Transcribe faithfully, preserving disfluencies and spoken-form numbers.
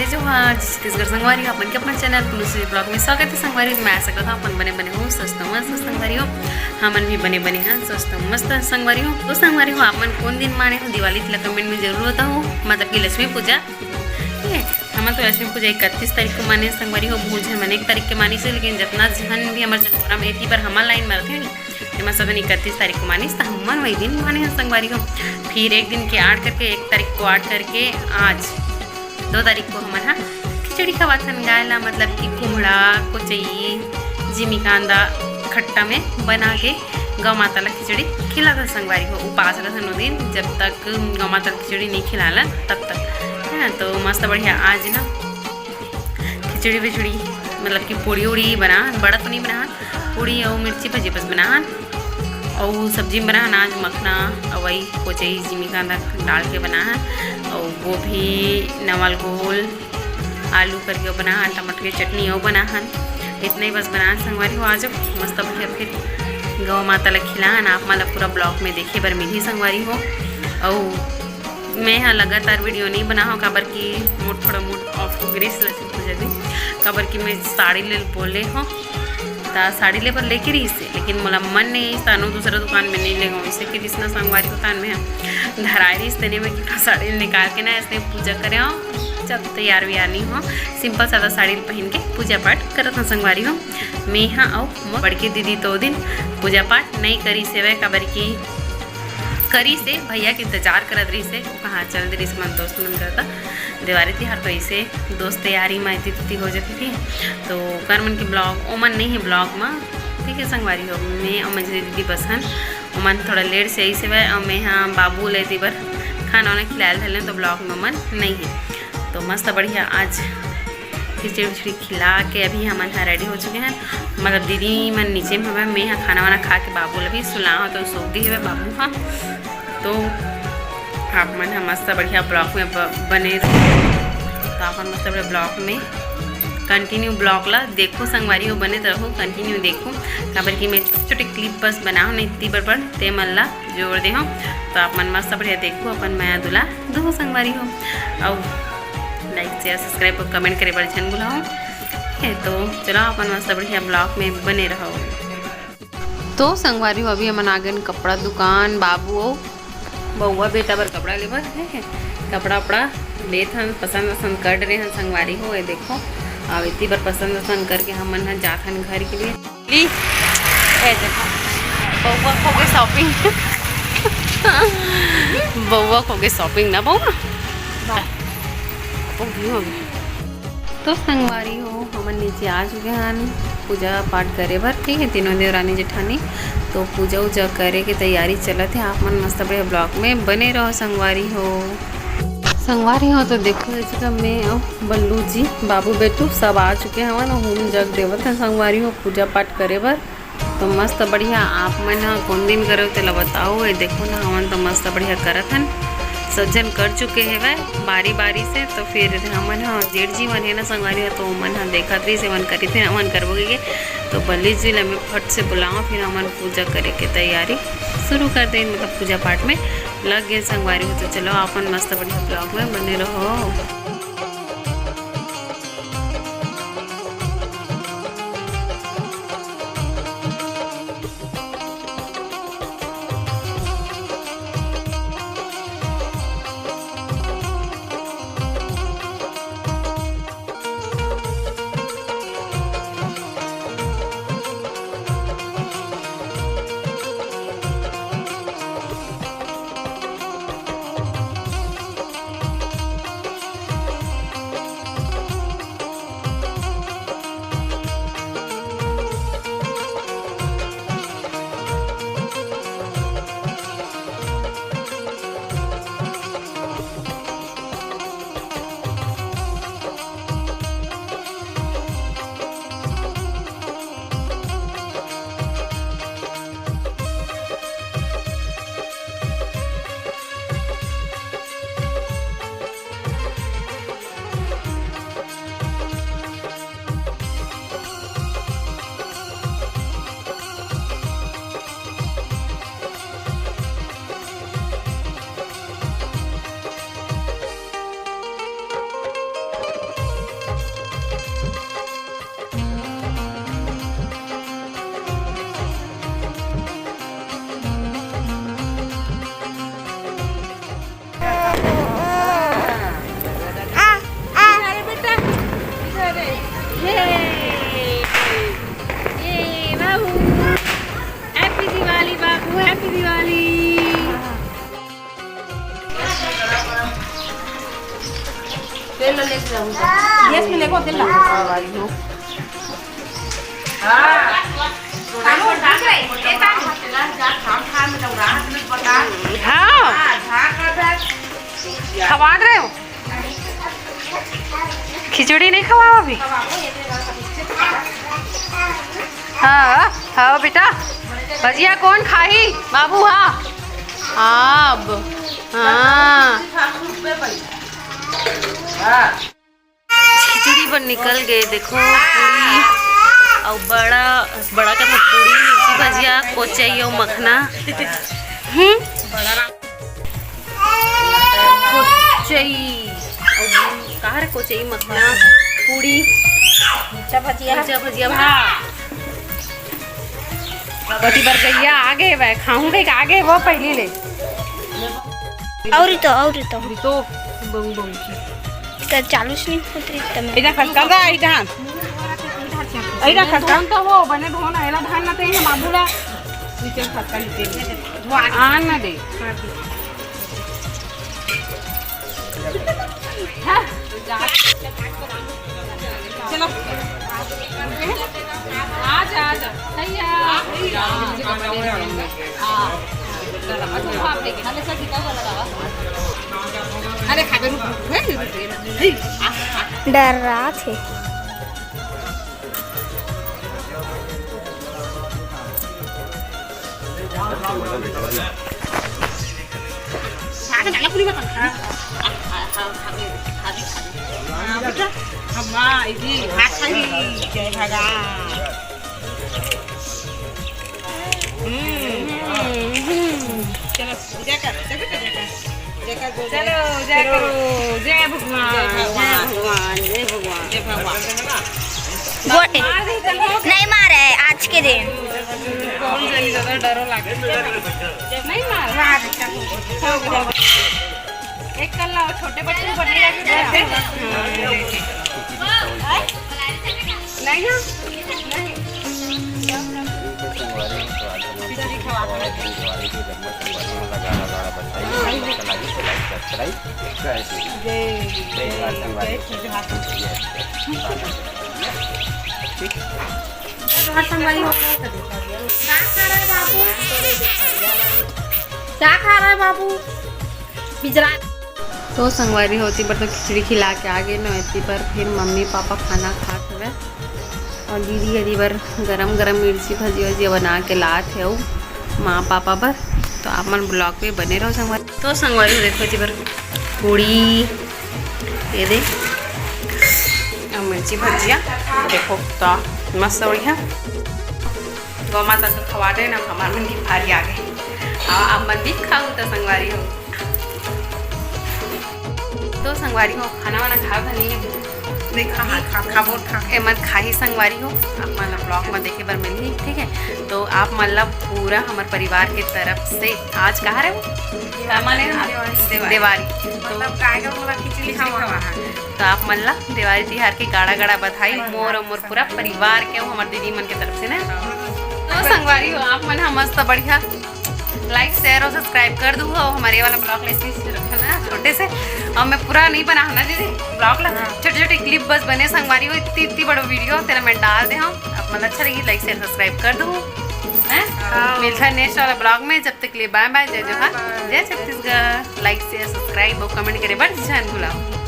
जोहार, जय छत्तीसगढ़ संगवारी हो, आप मन के अपन चैनल पुलुस ब्लॉग में स्वागत है संगवारी हो। मैं आशा करता हूँ अपन बने बने हो, स्वस्थ हो, मस्त हो संगवारी हो। हमन भी बने बने हैं, स्वस्थ हो, मस्त हो संगवारी हो। तो संगवारी हो, आप मन कौन दिन माने हो दिवाली, तेला कमेंट में जरूर बताओ, मतलब कि लक्ष्मी पूजा। ठीक है, हमन तो लक्ष्मी पूजा इकतीस तारीख को माने संगवारी हो, बहुत झन मन एक तारीख के मानिस हे, लेकिन जितना झन भी हमर चंगोरा में एती बर हमर लाइन में रथे, एमा सब झन इकतीस तारीख को मानिस, त हमन वही दिन माने हन संगवारी हो। फिर एक दिन के आड़ करके, एक तारीख को आड़ करके, आज दो तारीख को हमन हा खिचड़ी खवाथन गाय ला, मतलब कि कुम्हड़ा, कोचई, जिमी कांदा खट्टा में बना के गौ माता ला खिचड़ी खिलाथन संगवारी हो। उपास रहथन ओ दिन, जब तक गौ माता ला खिचड़ी नहीं खिलालन तब तक। हाँ, तो मस्त बढ़िया आज ना खिचड़ी विचड़ी, मतलब कि पूड़ी उड़ी बना, बड़ा तो नहीं बना, पूड़ी अउ मिर्ची भजी बस बनाहन, अउ सब्जी में बनाहन आज मखना, अवई, कोचई, जिमी कांदा डाल के बनाहन, अउ गोभी, नवल गोल, आलू करके बनाहन, टमाटर के चटनी अउ बनाहन। इतना ही बस बनाहन संगवारी हो। आज मस्त बढ़िया फिर गौ माता ला खिलाहन। आप मन ला पूरा ब्लॉग में देखे बर मिलही संगवारी हो। अउ मैं हा लगातार वीडियो नहीं बनाहूँ, काबर कि मोर थोड़ा मूड ऑफ हो गिस लक्ष्मी पूजा दिन, काबर कि मैं साड़ी ले बोले हूँ, ता साड़ी ले बर लेके रहिस हे, लेकिन मोला मन नहीं आइस, तानो दूसरा दुकान में नहीं ले गऊँ। इसे कि रिस ना संगवारी हो, तान में हा धराए रहिस, तेने में कि साड़ी निकाल के ना ऐसे पूजा करे हूँ, जब तैयार वैयार नहीं हो, सिंपल सादा साड़ी पहन के पूजा पाठ करत हूँ संगवारी हो। मैं हा अउ मोर बड़की दीदी तो दिन पूजा पाठ नहीं करिस हेवय, काबर कि करिस हे, भैया के इंतजार करत रहिस हे, वो कहाँ चल दे रहिस मन दोस्त मन करता। देवारी तिहार तो ऐसे दोस्त यारी में इति तिति हो जाती थी, तो ओकर मन के ब्लॉग, ओमन नहीं है ब्लॉग में, ठीक है संगवारी हो, मैं अउ मंजरी दीदी बस हन। ओमन थोड़ा लेट से आइस हेवय, अउ मैं हा बाबू ले दी बर खाना वाना खिलायल धरले, तो ब्लॉग में ओमन नहीं है। तो मस्त बढ़िया आज खिचड़ी उचड़ी खिला के अभी हमन ह रेडी हो चुके हैं। मतलब दीदी मन नीचे में हवय, मैं ह खाना वाना खा के बाबू ल भी सुलाओ, तो सो गे हवय बाबू ह। तो आप मन ह मस्त बढ़िया ब्लॉग में ब-, बने रहो। तो आप मन मस्त बढ़िया ब्लॉग में कंटिन्यू ब्लॉग ला देखो संगवारी हो, बने तो रहो, कंटिन्यू देखो, काबर कि मैं छोटे छोटे क्लिप बस बनाओ नहीं इतनी बड़ बड़ ते मन ला जोड़ दे हो। तो आप मन मस्त बढ़िया देखो, अपन मया दुला दो संगवारी हो, अउ लाइक शेयर सब्सक्राइब अउ कमेंट करे बर झन भुलाओ। ठीक है, तो चलो अपन मस्त बढ़िया ब्लॉग में बने रहो। तो संगवारी हो, अभी हमन आ गए कपड़ा दुकान, बाबू अउ बउआ बेटा बर कपड़ा लेबर है, कपड़ा उपड़ा लेत हन, पसंद वसंद कर रहे हन संगवारी हो। ये देखो, अब इतनी बार पसंद वसंद करके हमन ह जात हन घर के लिए। ली, ए देखो, बउआ खो गए शॉपिंग। बउआ खो गए शॉपिंग ना बउआ। तो संगवारी हो, हमन नीचे आ चुके हन पूजा पाठ करे बर, ठीक है, तीनों देवरानी जेठानी। तो पूजा उजा करे के तैयारी चलत है। आप मन मस्त बढ़िया ब्लॉग में बने रहो संगवारी हो। संगवारी हो तो देखो, इस जगह में अउ बल्लू जी, बाबू बेटू सब आ चुके हवन अउ हूम जग देवत हैं संगवारी हो पूजा पाठ करे बर। तो मस्त बढ़िया आप मन ह कोन दिन करो तेला बताओ। ये देखो ना, हमन तो मस्त बढ़िया करत हन, सब झन कर चुके हेवय बारी बारी से। तो फिर हमन ह जेठ जी मन हे ना संगवारी हो, तो ओमन ह देखत रहिस, हमन करित हे, हमन करबो कहिके। तो बल्लू जी ल मैं फट से बुलाओ, फिर हमन पूजा करे के तैयारी शुरू कर देन, मतलब पूजा पाठ में लग गए संगवारी हो। तो चलो, अपन मस्त बढ़िया ब्लॉग में बने रहो। तेल लेके जाऊँ। गैस में लेको तेल ला। हाँ। खवा रहे हो? खिचड़ी नहीं खवाओ अभी? हाँ, हाँ बेटा, भजिया कौन खाही? बाबू, हाँ। हाँ, अब, हाँ। खिचड़ी बर निकल गए, देखो, पूरी अउ बड़ा, बड़ा का पूरी, मिर्ची भजिया, कोचई अउ मखना। हम्म। कोचई, अउ का रे, कोचई मखना, पूरी, मिर्चा भजिया। मिर्चा भजिया, हाँ। ओती बर गैया आगे बे, खाहूं कहिके आगे वो पहिली ले। अउ तो, अउ तो। अउ तो बंग बंग की। कर चालू से नहीं होत रही तब। इधर खसकल दा, इधर। इधर खसकल तो वो बने धोना, एला धान ना ते हम आबू ला। नीचे खसकल नीचे। आन ना दे। हाँ। चलो। आजा, आजा। भैया। हाँ। अरे, खाबे रुक, रुक, रुक, रुक। डर रहा थे। खा के डाला पूरी बता। हाँ, हाँ, हाँ, खा के, खा के, खा के। हाँ, बेटा, अम्मा, इधर हाथ खाई, जय भगवान। हम्म। चलो, पूजा कर, चलो, पूजा कर। जय कर बोल। चलो, जय चलो। करो, जय भगवान, जय जय भगवान। भगवान, जय भगवान। जय भगवान। गोटे। मार दे, चलो। नहीं मारे है आज के दिन। कौन जनी ज्यादा डरो लागे? नहीं मार। मार, चलो। एक कर लो, छोटे बच्चे को बने रखे थे। नहीं, हाँ। नहीं। खिचड़ी खवा के रखे। जय, जय, जय, जय। जोहार संगवारी हो। का खा रहा है बाबू? का खा रहा है बाबू? बिजरा। तो संगवारी हो, ओती बर तो खिचड़ी खिला के आ गे न, एती बर फिर मम्मी पापा खाना खात हवे अउ दीदी एती बर गरम गरम मिर्ची भजिया वजिया बना के लात हे अउ माँ पापा बर। तो आप मन vlog में बने रहो संगवारी। तो संगवारी हो, देखो एती बर पूड़ी, ये दे, अउ मिर्ची भजिया, देखो तो मस्त बढ़िया। गौ माता तो खवा दे ना, हमार मन की भारी आ गई। आ, आप मन भी खाओ तो संगवारी हो। तो संगवारी हो, खाना वाना खा भनी। देखा, हाँ, खा, खा, बहुत खा। एमन खाही संगवारी हो, आप मन vlog में देखे बर मिलही, ठीक है। तो आप मन ला पूरा हमर परिवार के तरफ से आज कहा रहे हो? का माने? देवारी। देवारी। देवारी। तो मतलब गाय का पूरा खिचड़ी खिचड़ी खावा। खावा है। तो आप मन ला देवारी तिहार के गाड़ा गाड़ा बधाई, मोर अउ मोर पूरा परिवार के अउ हमर दीदी मन के तरफ से ना। तो संगवारी हो, आप मन ह मस्त बढ़िया like, share अउ subscribe कर दू हो। हमर ये वाला vlog ला ऐसे ही रखना छोटे से, अउ मैं पूरा नहीं बनाहूँ ना दीदी vlog ला, हाँ। छोटे छोटे clip बस बने संगवारी हो। इतनी इतनी बड़ा video तेला मैं डाल दे हूँ, आप मन अच्छा लगी like, share, subscribe कर दू, हैं? हाँ। मिलता है next वाला vlog में, जब तक के लिए bye bye, जय जोहार, bye bye। जय छत्तीसगढ़। Like, share, subscribe अउ comment करे बर झन भुलाओ।